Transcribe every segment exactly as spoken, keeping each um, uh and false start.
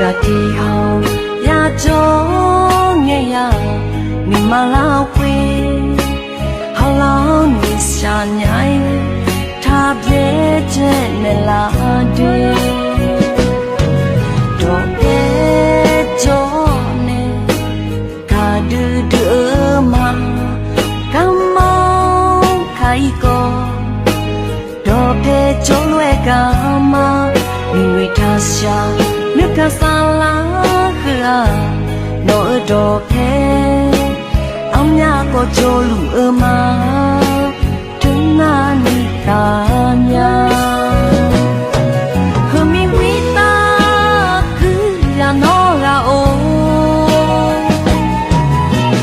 Aqdui hawq yajawr ngae ya, nuima larkhoer haqlawr ni shaqnya-ir, taqbyaer dzaenaeq laf doer. Dawqpae jawr nae gaqdui dui-eu ma, garmanr ka-ir kawv. Dawqpae jawrlof-aer garma, nuinoeq taqshaq nuikhanr saflar heu-aq, nawq-euq dawqpae armyar kawv jawrluf-eu ma, teunar ni gaqnya. Heumir wirtav guiqlanq nawr ghaq-or,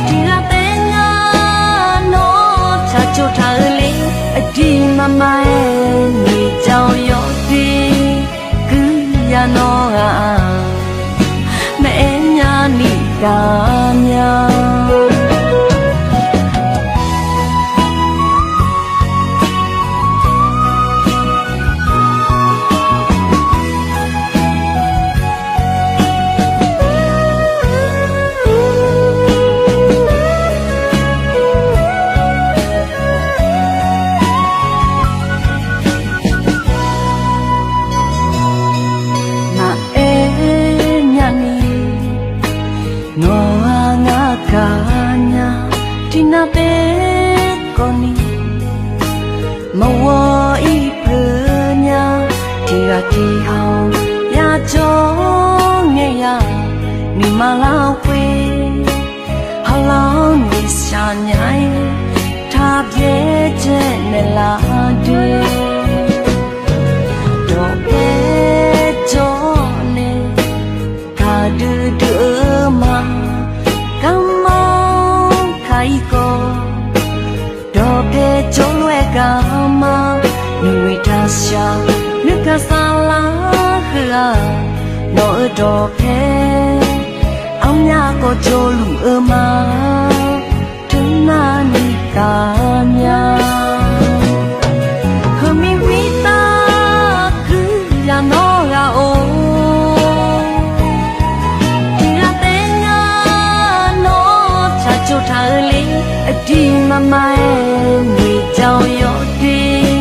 tiqghaq taef ngar nawr tsaqtsov taq-eu le, aqdirmar mar-aer noeqjawr-awr yawdoer guiqlanq nawr ghaq-aq, maqaer nya ni gaqnya. Maqaer nya ni nawq-aq ngar gaqnya. Tiqnan taef kawv ni maqghawr-ir peuq nya. Tiqghaq tiqghaq yajawr ngae ya, nuima larkhoer haqlawr ni shaqnya-ir, taqbyaer dzaenaeq laf doer. Dawqpae jawr nae gaqdui dui-eu ma, garmanr ka-ir kawv. Dawqpae jawrlof-aer garma, nuinoeq taqshaq nuikhanr saflar heu-aq, nawq-euq dawqpae armyar kawv jawrluf-eu ma, teunar ni gaqnya. Heumir wirtav guiqlanq nawr ghaq-or, tiqghaq taef ngar nawr tsaqtsov taq-eu le, aqdirmar mar-aer noeqjawr-awr yawdoer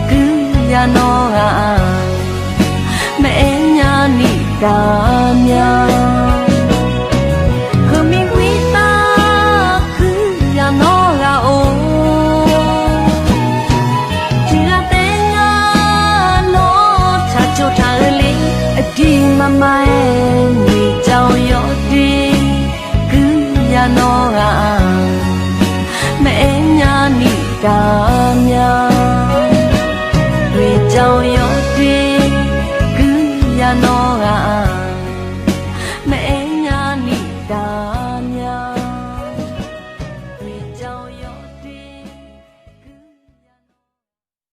guiqlanq nawr ghaq-aq, maqaer nya ni gaqnya. Heumir wirtav guiqlanq nawr ghaq-or, tiqghaq taef ngar nawr tsaqtsov taq-eu le, aqdirmar mar-aer noeqjawr-awr yawdoer guiqlanq nawr ghaq-aq, maqaer nya ni gaqnya. Noeqjawr-awr yawdoer guiqlanq nawr